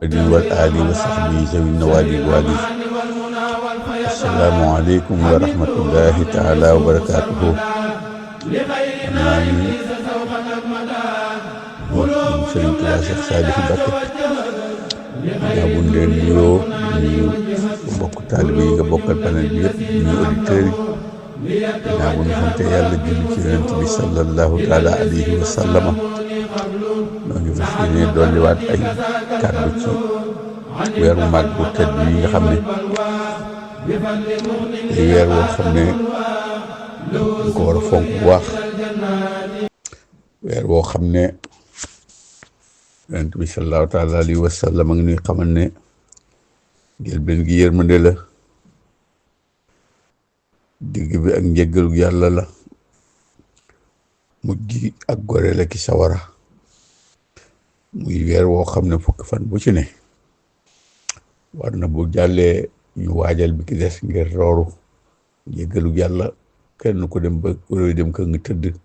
والآل وصحبه ذوي النوال والي. السلام عليكم ورحمة الله تعالى وبركاته. maa ngi wax Sëriñ Tuubaa Cheikh Saliou Mbacké yaa bu leen nuyoo nuyu mbokk taalibe yi nga bokkal panel bi yëpp nuyu auditeurs yi yaa bu ñu sante yàlla julli ci Yonent bi sallallahu taala alayhi wa sallama ñoo ngi fas yéene dolliwaat ay kàddu ci weeru màgg bu tedd yi nga xam ne ay weer woo xam ne ñu ko war a fonk bu baax weer woo xam ne Yonent bi sallallahu taala alayhi wa sallam a ngi ñuy xamal ne njëlbéen gi yërmande la, digg bi ak njëggalu yàlla la, mujj gi ak gore la ki sawara. muy weer woo xam ne fukki fan bu ci ne war na bu jàllee ñu waajal bi ki des ngir rooru njëggalu yàlla. kenn ku dem ba kuréel dem ka nga tëdd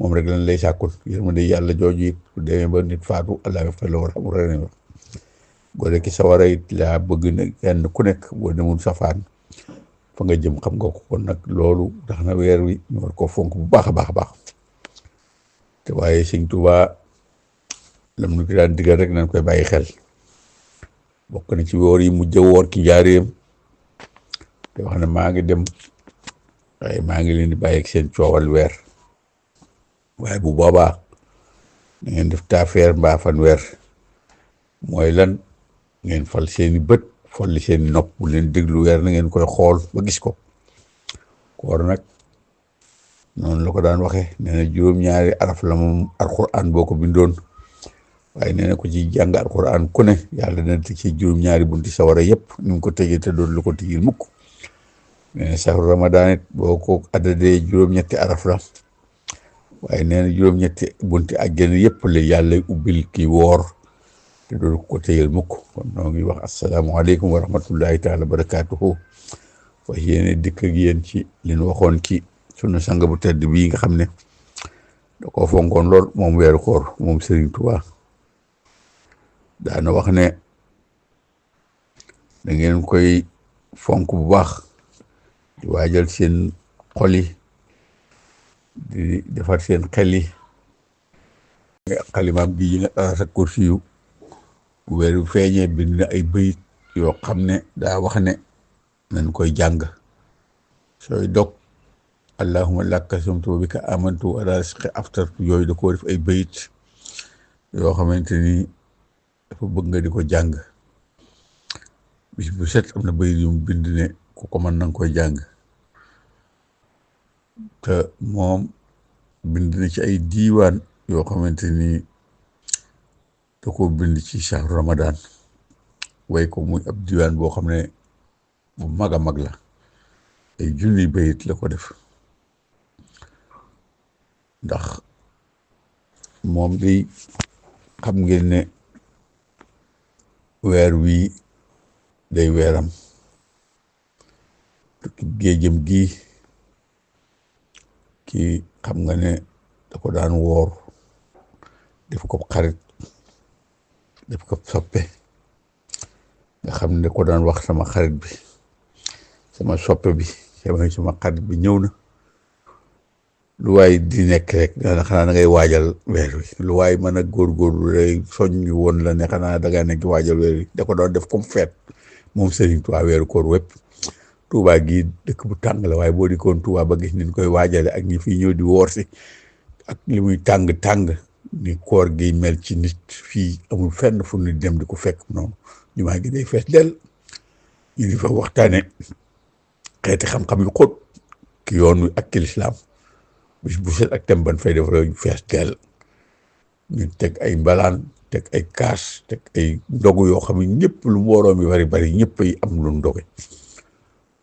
moom rek lañ lay sàkkul yërmande yàlla jooju it bu demee ba nit faatu allah nga fay la war a mu rene wax gore ki sawara it laa bëgg na kenn ku nekk boo demul safaan fa nga jëm xam nga ko kon nag loolu tax na weer wi ñu war koo fonk bu baax a baax a baax te waaye Sëñ Tuubaa lam nu ki daan digal rek nañ koy bàyyi xel bokk na ci woor yi mujj a woor ki njaareem te wax ne maa ngi dem waaye maa ngi leen di bàyyi ak seen coowal weer waaye bu boobaa da ngeen def taafeer mbaa fan weer mooy lan ngeen fal seeni bët folli seeni nopp bu leen déglu weer na ngeen koy xool ba gis ko koor nag noonu la ko daan waxee nee na juróom-ñaari araf la moom alxuraan boo ko bindoon waaye nee na ko ci jàng alxuraan ku ne yàlla dana tëj ci juróom-ñaari bunti sawara yëpp ni mu ko tëjee te doon lu ko tëjil mukk nee na saxru ramadaan it boo ko addadee juróom-ñetti araf la waaye nee na juróom-ñetti bunti àjjana yëpp la yàlla ubbil kii woor te doon ko tëjal mukk kon noo ngi wax asalaamualeykum wa rahmatullahi taala barakaatuhu fa yéene dikk ak yéen ci li ñu waxoon ci sunu sang bu tedd bii nga xam ne da koo fonkoon lool moom weeru koor moom Serigne Touba daana wax ne da ngeen koy fonk bu baax di waajal seen xol yi di defar seen xel yi xalimaam gi yi nga arasa kursi yu bu weer yu feeñee bind na ay bëyit yoo xam ne daa wax ne nañ koy jàng sooy dog allahumma laka sumtu wa bika amantu wa ala rizqi aftartu yooyu da koo def ay bëyit yoo xamante ni dafa bëgg nga di ko jàng bis bu set am na bëyit yu mu bind ne ku ko mën nanga koy jàng te moom bind na ci ay diiwaan yoo xamante ni da ko bind ci shahru ramadan way ko muy ab diiwaan boo xam ne bu mag a mag la ay junni bayit la ko def ndax moom day xam ngeen ne weer wii day weeram tukki géejëm gi kii xam nga ne da ko daan woor def ko xarit def ko soppe nga xam ne da ko daan wax sama xarit bi sama soppe bi sama xarit bi ñëw na lu waay di nekk rek dana xanaa da ngay waajal weer wi lu waay mën a góorgóorlu rek soññ woon la ne xanaa da ngaa nekk waajal weer wi da ko doon def comme feet moom Serigne Touba weeru koor wépp Touba gii dëkk bu tàng la waaye boo di koon Touba ba gis ni koy waajale ak ñi fii ñëw di woor si ak li muy tàng ni koor gi mel ci nit fii amul fenn fu nit dem di ko fekk noonu jumaa gi day fees del ñu di fa waxtaane xeeti xam-xam yu xóot ki yoon wi ak ki lislaam bis bu set ak tem ban fay def rek fees del ñu teg ay mbalaan teg ay kaas teg ay ndogu yoo xam ne ñëpp lu mbooloo mi bari ñëpp ay am lu ndoge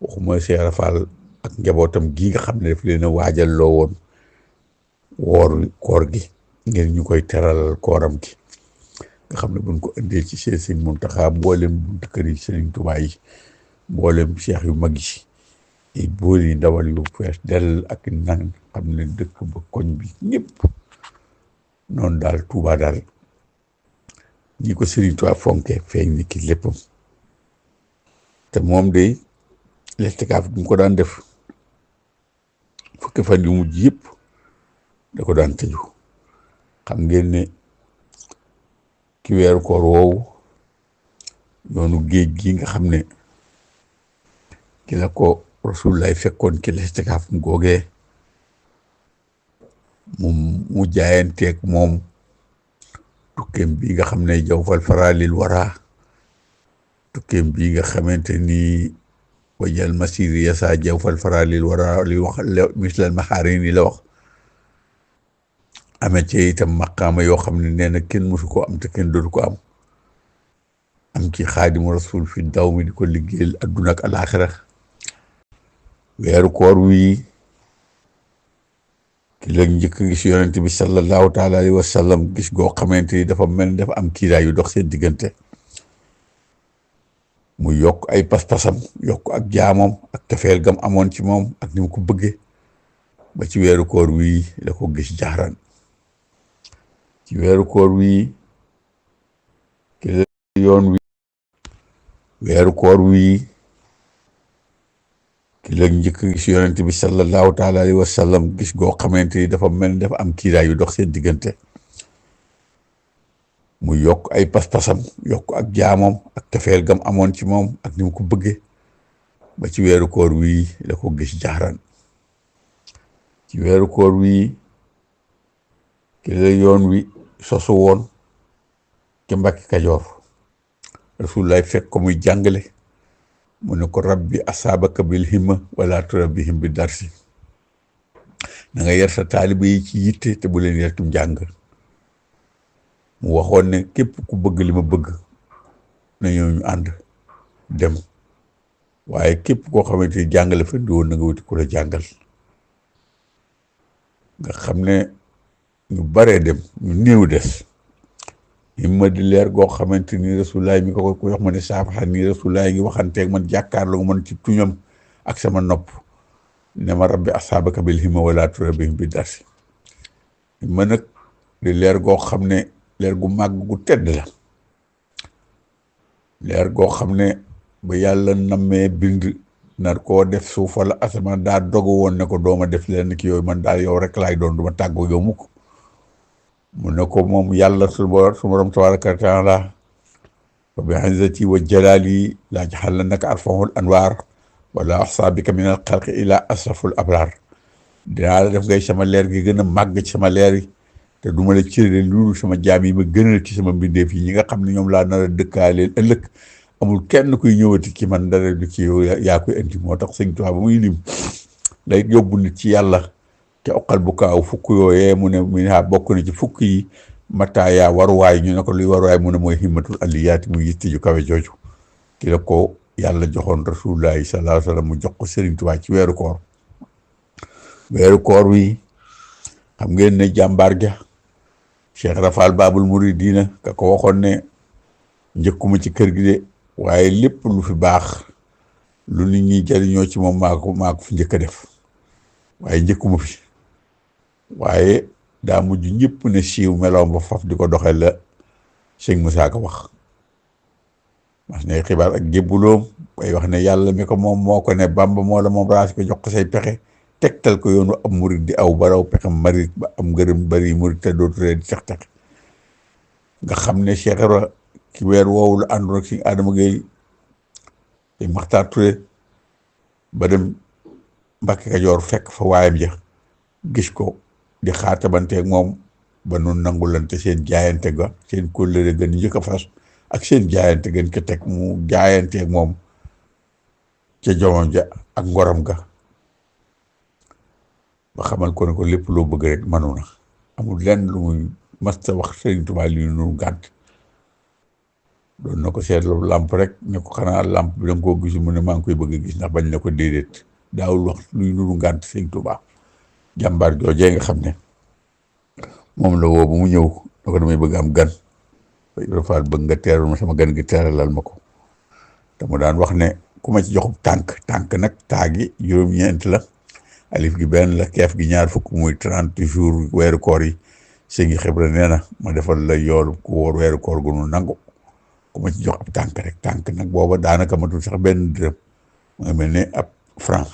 waxuma Cheikh Rafal ak njabootam gi nga xam ne daf leen a waajal loo woon woor koor gi ngir ñu koy teralal kooram gi nga xam ne buñ ko indee ci Sëriñ Muntaxa mboolem buntu kër yi Sëriñ Tuubaa yi mboolem cheikh yu mag yi bool yi ndawal yu fees dell ak nan xam ne dëkk ba koñ bi ñëpp noonu daal Tuubaa daal ñi ko Sëriñ Tuubaa fonke feeñ ni ki léppam te moom day lestikaaf bi mu ko daan def fukki fan yu mujj yëpp da ko daan tëju. xam ngeen ne ki weeru koor woowu yoonu géej gi nga xam ne ki la ko Rasulullah fekkoon ki lestikaaf mu googee mu jaayanteeg moom tukkeem bi nga xam ne jawfal faraalil wara tukkeem bi nga xamante ni wajal masiri yasa jawfal faraalil wara li wax mislal maxaari ni la wax amee ci itam maqaama yoo xam ne nee na kenn mësu ko am te kenn dootu ko am ci xaadimu rasul fi daw mi di ko liggéeyal adduna ak alaxira weeru koor wi ki la njëkk gis yonent bi sallallahu taala alayhi wa sallam gis goo xamante ni dafa mel dafa am kiiraay yu dox seen diggante mu yokk ay pas-pasam yokk ak jaamam ak tefeel gam amoon ci moom ak ni mu ko bëggee ba ci weeru koor wi la ko gis jaxran ci weeru koor wi ki la yoon wi weeru koor wi ki la njëkk gis yonent bi sallallahu taala alayhi wa sallam gis goo xamante ni dafa mel dafa am kiiraay yu dox seen diggante mu yokk ay pas-pasam yokk ak jaamam ak tefeel gam amoon ci moom ak ni mu ko bëggee ba ci weeru koor wi la ko gis jaxran ci weeru koor wi ki la yoon wi sosu woon ca Mbàkke Kajoor Rasulullah fekk ko muy jàngale mu ne ko rabbi asaabaka bil himma wala turabbihim bi darsi na nga yar sa taaliba yi ci yitte te bu leen yartum jàng mu waxoon ne képp ku bëgg li ma bëgg na ñëw ñu ànd dem waaye képp koo xamante ni jàngale fa di woon na nga wuti ku la jàngal nga xam ne ñu baree dem ñu néew des himma di leer goo xamante ni Rasulullah mi ko wax ma ne saafaxa ni Rasulullah ngi waxanteeg man jàkkaarloo man ci tuñam ak sama nopp ne ma rabbi asaabaka bil himma wala turabbihim bi darsi himma nag di leer goo xam ne leer gu màgg gu tedd la leer goo xam ne ba yàlla nammee bind nar koo def suuf wala asamaan daa dogu woon ne ko dooma def leen ki yooyu man daal yow rek laay doon du ma tàggoo yow mukk mu ne ko moom yàlla su borom tabaraka wa taala wa bi izzati wa jalali laa jaxallannaka arfahul anwaar wala ahsaabika min al xalqi ila asraful abraar dinaa la def ngay sama leer gi gën a màgg ci sama leer yi te du ma la cërale loolu sama jaam yi ma gënal ci sama mbindeef yi ñi nga xam ne ñoom laa nar a dëkkaaleel ëllëg amul kenn kuy ñëwati ci man dara du ci yow yaa koy indi moo tax sëñ Tuubaa ba muy lim day yóbbu nit ci yàlla te oqal bu kaaw fukk yooyee mu ne bokk na ci fukk yi mataaya waruwaay ñu ne ko luy waruwaay mu ne mooy himmatul aliyaati muy yitte ju kawe jooju ki la ko yàlla joxoon rasulullahi sallallahu alayhi wa sallam mu jox ko Sëriñ Tuubaa ci weeru koor wi xam ngeen ne jàmbaar ja Cheikh Rafal Babul Muridina ka ko waxoon ne njëkkuma ci kër gi de waaye lépp lu fi baax lu nit ñi jëriñoo ci moom maa ko fi njëkk a def waaye njëkkuma fi waaye daa mujj ñëpp ne siiw meloom ba faf di ko doxee la sëñ Musaa Ka wax mas ne xibaar ak jébbuloom bay wax ne yàlla mi ko moom moo ko ne Bàmba moo la moom raas ko jox ko say pexe tegtal ko yoonu am murid di aw baraw pexem marit ba am ngërëm bari murid te dootu ree di tex-tex nga xam ne Cheikh Ibra ci weer woowu la àndoon ak si Adama Gueye te Maxtaar Ture ba dem Mbàkke Kajoor fekk fa waayam ja gis ko di xaatabanteeg moom ba nu nangulante seen jaayante ga seen kóllëre gën njëkk a fas ak seen jaayante gën ko teg mu jaayanteeg moom ca jomam ja ak ngoram ga ba xamal ko ne ko lépp loo bëgg rek manu na amul lenn lu muy masta wax Sëriñ Tuubaa li nu gànt doon na ko seetlu làmp rek ne ko xanaa làmp bi da nga koo gisu mu ne maa ngi koy bëgg a gis ndax bañ na ko déedéet daawul wax luy nuru gànt Sëriñ Tuubaa jàmbaar joojee nga xam ne moom la woo ba mu ñëw da ko damay bëgg am gan Ibra Faal bëgg nga teeral ma sama gan gi teeralal ma ko te mu daan wax ne ku ma ci joxub tànk nag taagi juróom-ñeent la alif gi benn la keef gi ñaar fukk muy 30 jours weeru koor yi sëñ Xibra nee na ma defal la yoolu ku wóor weeru koor gu nu nangu ku ma ci jox ab tànk rek tànk nag booba daanaka matul sax benn dërëm mooy mel ne ab franc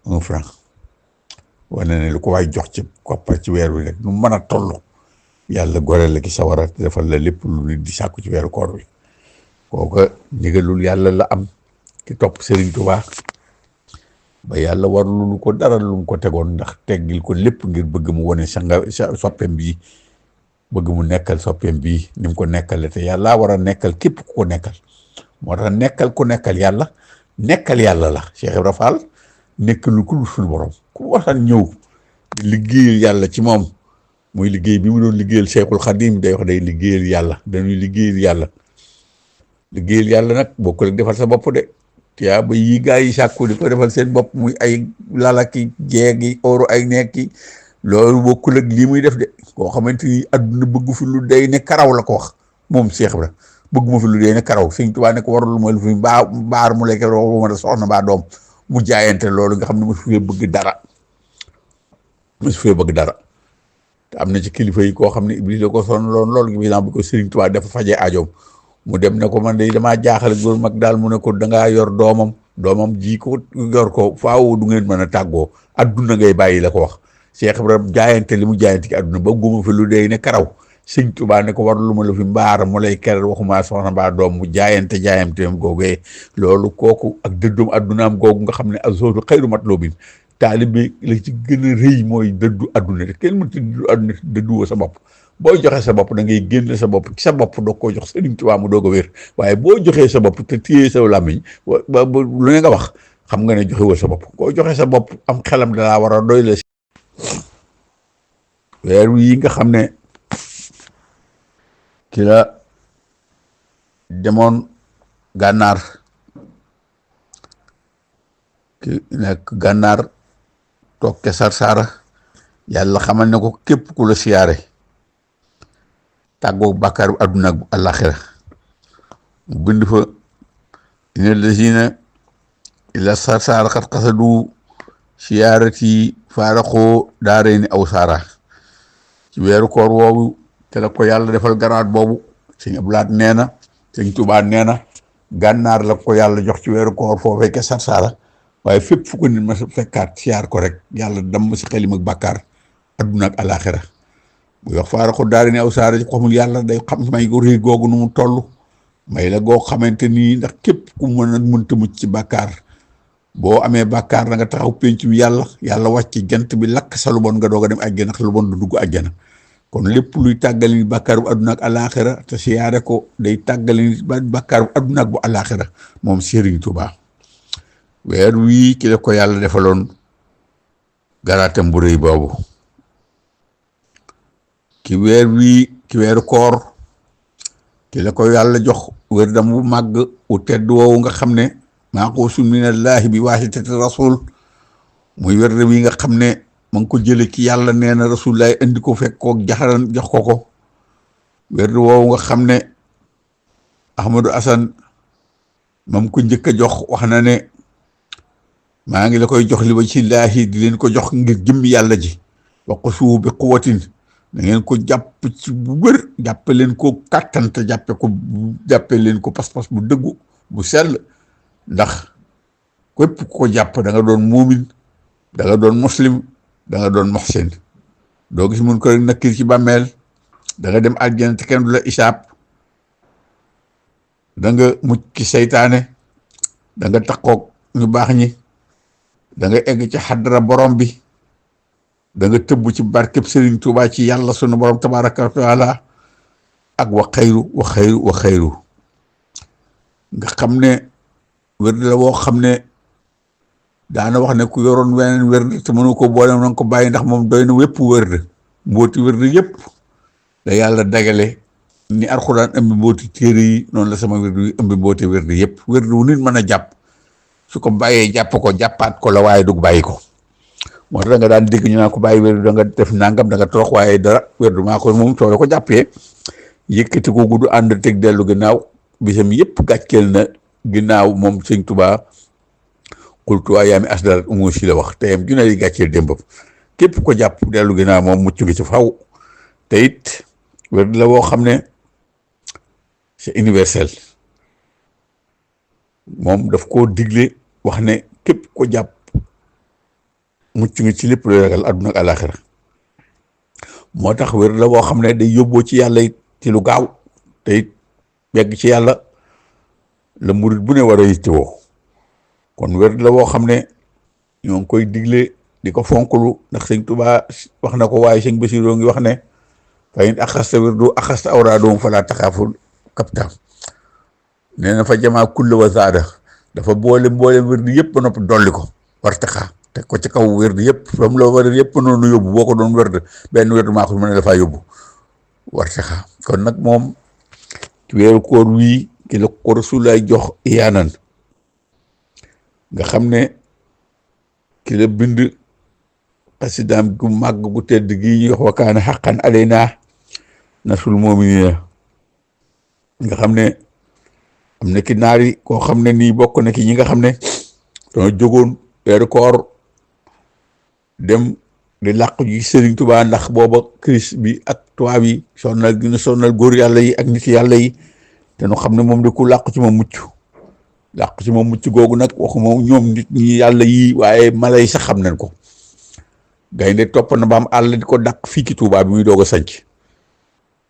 1 franc wane ne lu ko waay jox ci koppar ci weer wi rek nu mën a toll yàlla goreel la ki sawara te defal la lépp lu nit di sàkku ci weeru koor wi kooka ndigalul yàlla la am ki topp Serigne Touba ba yàlla war lu ko dara lu mu ko tegoon ndax teggil ko lépp ngir bëgg mu wane sa soppeem bii bëgg mu nekkal soppeem bii ni mu ko nekkale te yàlla war a nekkal képp ku ko nekkal moo tax nekkal ku nekkal yàlla la Cheikh Ibra Fall nekk lu ku suñu borom ku waxtaan ñëw di liggéeyal yàlla ci moom muy liggéey bi mu doon liggéeyal Cheikhul Khadim day wax day liggéeyal yàlla dañuy liggéeyal yàlla nag bokkul ak defal sa bopp de tiyaa ba yi gaa yi sàkku di ko defal seen bopp muy ay lalaki jeegi oru ay nekki loolu bokkul ak lii muy def de koo xamante ni adduna bëgg fi lu day ne karaw la ko wax moom Cheikh Ibra bëgg ma fi lu day ne karaw Sëñ Tuubaa ne ko warul mooy lu fi baar mu lekk lu ma soxna baa doom mu jaayante loolu nga xam ne mosu fee bëgg dara te am na ci kilifa yi koo xam ne Iblis la ko sonn loolu bi ko Sëriñ Tuubaa dafa fajee aajoom mu dem ne ko man de damaa jaaxale góor mag daal mu ne ko dangaa yor doomam ji ko yor ko faaw du ngeen mën a tàggoo adduna ngay bàyyi la ko wax Cheikh Ibrahima jaayante li mu jaayante ci adduna ba guma fi lu dee ne karaw Sëñ Tuubaa ne ko war lu ma la fi mbaar mu lay keral waxuma soxna mbaa doom mu jaayanteem googee loolu kooku ak dëddum addunaam googu nga xam ne azoodu xayru matlubin taalibe la ci gën a rëy mooy dëddu adduna te kenn mënut a dëddu adduna dëdduwoo sa bopp boo joxee sa bopp da ngay génn sa bopp ci sa bopp doo ko jox Sëriñ Tuubaa mu doog a wér waaye boo joxee sa bopp te téye sa làmmiñ ba lu ne nga wax xam nga ne joxewoo sa bopp boo joxee sa bopp am xelam dalaa war a doy la weer wi nga xam ne ki la demoon gànnaar ki nekk gànnaar toog ke Sarsara yàlla xamal ne ko képp ku la siyaare tàggoo bàkkaaru àdduna ak àllaaxira mu bind fa inna lazina ila Sarsara xat xasadu siyaarati faaraxoo daareeni aw saara ci weeru koor woowu te la ko yàlla defal garaat boobu sëñ Abdulaat nee na sëñ Tuubaa nee na gànnaar la ko yàlla jox ci weeru koor foofee ke Sarsara waaye fépp fu ko nit ma fekkaat siyaar ko rek yàlla damm si xelim ak bàkkaar adduna ak alaxira bu wax faaraxu daari ni aw saara ci xamul yàlla day xam may ko réy googu nu mu toll may la goo xamante nii ndax képp ku mën a mënta mucc ci bàkkaar boo amee bàkkaar da nga taxaw penc bi yàlla wàcc jant bi lakk sa lu bon nga doog a dem àjjana ndax lu bon du dugg àjjana kon lépp luy tàggali nit bàkkaar bu adduna ak alaxira te siyaare ko day tàggali nit bàkkaar bu adduna ak bu alaxira moom Serigne Touba weer wii ki la ko yàlla defaloon garaatam bu rëy boobu ki weer wii ki weeru koor ki la ko yàlla jox wér dam bu màgg u tedd woowu nga xam ne maaquusun minallahi bi waasitati rasul muy wér wi nga xam ne ma ngi ko jële ci yàlla nee na rasulullahi indi ko fekk ko jaxaran jox ko wér woowu nga xam ne Ahmadou Assane moom ko njëkk a jox wax na ne maa ngi la koy jox li ba ci laahi di leen ko jox ngir jëmmi yàlla ji wax ko suuf bi quwwatin da ngeen ko jàpp ci bu wér jàppe leen ko kàttan te jàppe leen ko pas-pas bu dëggu bu sell ndax képp ku ko jàpp da nga doon muumin da nga doon muslim da nga doon muhsin doo gis mun ko rek nakkir ci bàmmeel da nga dem àjjana te kenn du la isaab da nga mucc ci seytaane da nga takkoog ñu baax ñi da nga egg ci xadra borom bi da nga tëbb ci barkeb Serigne Touba ci yàlla sunu borom tabaraka wa taala ak wa xayru nga xam ne wér la woo xam ne daana wax ne ku yoroon weneen wér te mënu ko boole na ko bàyyi ndax moom doy na wépp wér mbooti wér yépp da yàlla dagale ni alxuraan ëmbi mbooti téere yi noonu la sama wér yi ëmbi mbooti wér yépp wér wu nit mën a jàpp su ko bàyyee jàpp ko jàppaat ko la waaye dug bàyyi ko moo tax da nga daan dégg ñu naan ko bàyyi wér da nga def nangam da nga torox waaye dara wér du maa ko moom soo ko jàppee yëkkati ko gudd ànd teg dellu ginnaaw bisam yëpp gàcceel na ginnaaw moom Sëñ Tuubaa xultu ayaami asdarat umu si la wax teyam junne yi gàcceel démbam képp ko jàpp dellu ginnaaw moom mucc nga ci faw. te it werd la woo xam ne c'est universel, moom daf koo digle wax ne képp ko jàpp mucc nga ci lépp looy ragal àdduna ak àlaaxira. moo tax werd la woo xam ne day yóbboo ci yàlla it ci lu gaaw, te it yegg ci yàlla la murit bu ne war a yittewoo. kon werd la woo xam ne ñoo ngi koy digle di ko fonklu, ndax sëñ Tuubaa wax na ko, waaye sëñ Basiru ngi wax ne fa in axasta wirdu axasta awraadum falaa taxaaful kaptaam. nee na fa jamaa kulla wa zaada, dafa boole wirdu yëpp ba noppi dolli ko war taxaa teg ko ci kaw wirdu yëpp, fa mu la war yëpp noonu yóbbu. boo ko doon werd benn wirdu maa ko mën a dafaa yóbbu war taxaa. kon nag moom ci weeru koor wii ki la ko Rasulullaay jox iyaanan, nga xam ne ki la bind xasidaam gu màgg gu tedd gi ñuy wax wa kaana haqqan alaynaa nasrul mu'miniina, nga xam ne am na ki naari koo xam ne nii bokk na ki ñi nga xam ne dañoo jógoon weeru koor dem di làqu ji Sëriñ Tuubaa, ndax booba crise bi ak tubaab yi sonal gi ñu sonal góor yàlla yi ak nit yàlla yi, te nu xam ne moom de ku làqu ci moom mucc. làqu ci moom mucc googu nag waxuma ñoom nit ñi yàlla yi, waaye mala yi sax xam nañ ko. gaynde topp na ba am àll di ko dàq fii ci Tuubaa bi muy doog a sanc,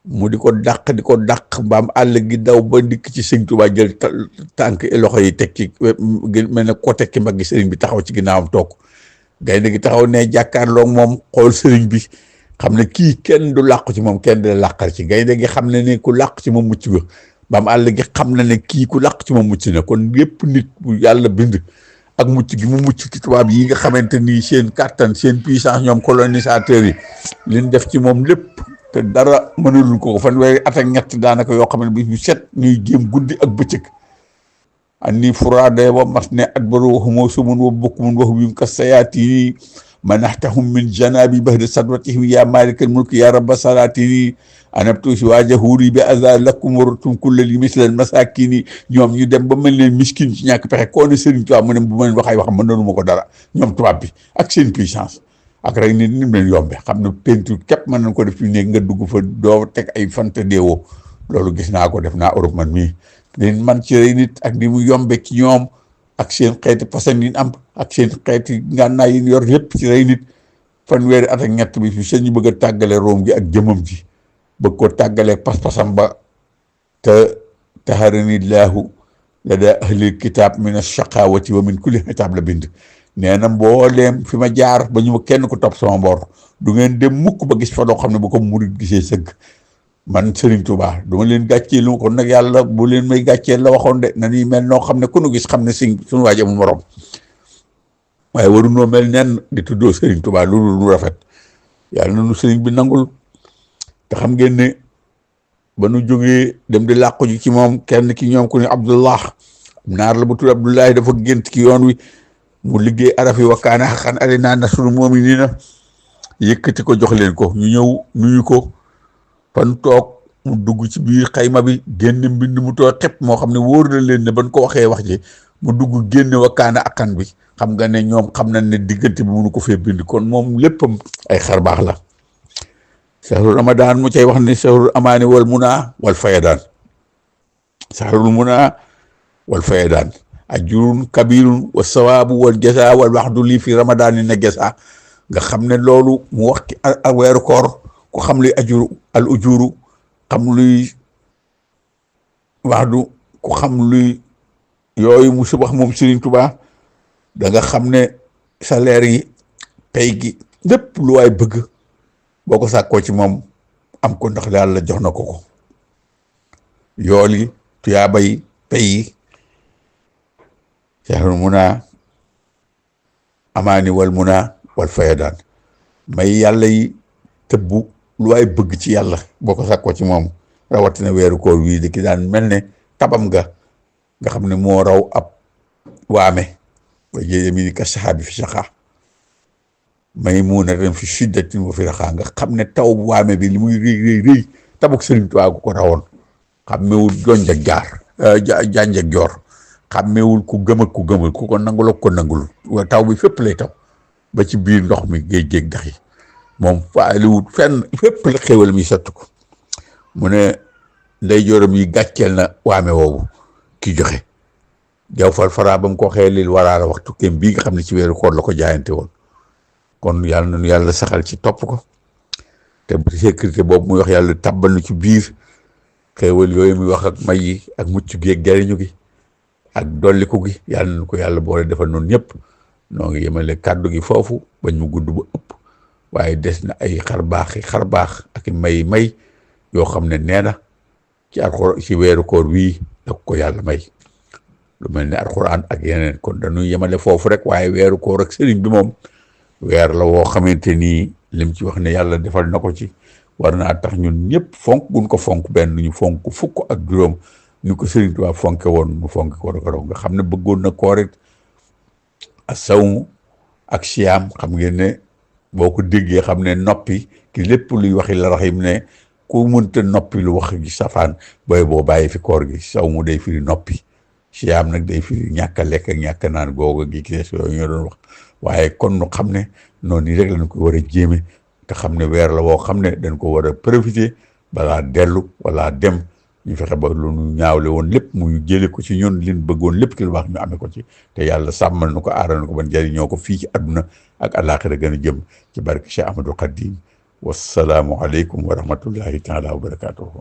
mu di ko dàq ba am àll gi daw ba dikk ci sëñ Tuubaa, jël tànk loxo yi teg ci mel ne ko teg ci mbaggi sëriñ bi, taxaw ci ginnaawam toog. gaynde gi taxaw ne jàkkaarloog moom xool sëriñ bi, xam ne kii kenn du làqu ci moom, kenn du la làqal ci. gaynde gi xam ne ne ku làqu ci moom mucc nga, ba am àll gi xam na ne kii ku làqu ci moom mucc na. kon yépp nit bu yàlla bind ak mucc gi mu mucc ci tubaab yi nga xamante ni seen kàttan seen puissance, ñoom colonisateurs yi liñ def ci moom lépp te dara mënalul ko fanweeri at ak ñett daanaka yoo xam ne bis bu set ñuy jéem guddi ak bëccëg. anni furaade wa mas ne adbaru waxumoo sumun wa bokkumun waxu bi ka sayaatini manaxtahum min janabi bahda sadwatihim ya malikal mulki ya rabba salatini anabtu si waa jahuuri bi aza lakum waratum kullal yi mislal masakini. ñoom ñu dem ba mel leen miskin ci ñàkk pexe koo ne Sëriñ Tuubaa mu ne bu ma leen wax ay wax mën nañu ma ko dara. ñoom tubaab bi ak seen puissance ak rek nit ñi mu leen yombe, xam ne peinture képp mën nañ ko def ci néeg nga dugg fa doo teg ay fante deewoo. loolu gis naa ko, def naa Europe man mii. leen man ci rey nit ak ni mu yombe ci ñoom ak seen xeeti façon yi am ak seen xeeti ngànnaay yi yor yëpp ci rey nit. fanweeri at ak ñett bi fi seen ñu bëgg a tàggale room gi ak jëmam ji, bëgg ko tàggalee pas-pasam ba. te taharanillahu lada ahlil kitab min ash-shaqawati wa min kulli xitaab la bind. nee na mbooleem fi ma jaar ba ñu ma kenn ko topp sama mboor, du ngeen dem mukk ba gis fa loo xam ne bu ko murit gisee sëgg. man Serigne Touba du ma leen gàccee lu ko nag yàlla bu leen may gàccee la waxoon de na ñuy mel noo xam ne ku nu gis xam ne suñu waaj amul morom, waaye warunoo mel nen di tuddoo Serigne Touba lu rafet. yàlla na nu Serigne bi nangul. te xam ngeen ne ba nu jógee dem di làqu ji ci moom, kenn ki ñoom ku ne Abdullah naar la bu tudd Abdullahi, dafa gént ki yoon wi mu liggéey araf yi wa kaana haqqan alaynaa nasrul mu'miniina, yëkkati ko jox leen ko. ñu ñëw nuyu ko fan toog, mu dugg ci biir xayma bi génn mbind mu too xepp moo xam ne wóor na leen ne ban ko waxee wax ji mu dugg génn wa kaana haqqan bi. xam nga ne ñoom xam nañ ne diggante bi mënu ko fee bind, kon moom léppam ay xar baax la. sahrul ramadan mu cay wax ne sahrul amaani wal munaa wal fayadaan. sahrul munaa wal fayadaan ajrun kabirun wa sawaabu wal jasa wal waxdu lii fi ramadan ni na gesa. nga xam ne loolu mu wax ci weeru koor ku xam luy ajuru al ujuru, xam luy waxdu, ku xam luy yooyu mu subax moom Serigne Touba, da nga xam ne salaire yi pay gi lépp lu waay bëgg boo ko sàkkoo ci moom am ko, ndax yàlla jox na ko ko. yool yi tuyaaba yi pay yi sahrul munaa amaani wal munaa wal fayadaan. may yàlla yi tëbbu lu waay bëgg ci yàlla boo ko sàkkoo ci moom, rawatina weeru koor wii di ki daan mel ne tabam nga xam ne moo raw ab waame wa jéemi ni ka saxaabi fi saxaa maymuunatan fi shiddatin wa fi raxaa. nga xam ne taw bu waame bi li muy rëy tabuk Sëriñ Tuubaa gu ko rawoon. xàmmewul jonj ak janj ak joor, xàmmewul ku gëm ak ku gëmul, ku ko nangul ak ko nangul. taw bi fépp lay taw ba ci biir ndox mi géej géej dax yi. moom faaliwut fenn fépp la xéwal mi sotti ko mu ne ndey jooram yi gàcceel na waame woowu ki joxe jaw fal fara ba mu ko waxee lil waraala waxtu kem bii nga xam ne ci weeru koor la ko jaayante woon kon yàlla nañu yàlla saxal ci topp ko te sécurité boobu muy wax yàlla tàbbal nu ci biir xéewal yooyu muy wax ak may yi ak mucc gi ak jariñu gi ak dolliku gi yàlla nañu ko yàlla boole defal noonu ñëpp noo ngi yemale kàddu gi foofu bañ mu gudd bu ëpp waaye des na ay xar baax ak may yoo xam ne nee na ci alxuraan ci weeru koor wii da ko yàlla may lu mel ne alxuraan ak yeneen kon dañuy yemale foofu rek waaye weeru koor ak sëriñ bi moom weer la woo xamante ni lim ci wax ne yàlla defal na ko ci war naa tax ñun ñëpp fonk gun ko fonk benn ñu fonk fukk ak juróom ñu ko sëriñ Tuubaa fonke woon mu fonk ko raw nga xam ne bëggoon na koor it ak sawmu ak siyaam xam ngeen ne boo ko déggee xam ne noppi ki lépp luy waxi la raxim ne ku mënta noppi lu wax gi safaan booy boo bàyyi fi koor gi sawmu day firi noppi siyaam nag day firi ñàkk a lekk ak ñàkk a naan googu gi ki des yooyu ñoo doon wax waaye kon nu xam ne noonu nii rek lañ ko war a jéeme te xam ne weer la woo xam ne dañ ko war a profiter balaa dellu wala dem ñu fexe ba lu ñu ñaawle woon lépp mu jële ko ci ñun liñ bëggoon lépp ci lu baax ñu amee ko ci te yàlla sàmmal nu ko aaral na ko ban jëriñoo ko fii ci àdduna ak àllaaxira gën a jëm ci barke Cheikh Ahmadou Khadim wassalaamu aleykum wa rahmatullahi taala wa barakatuhu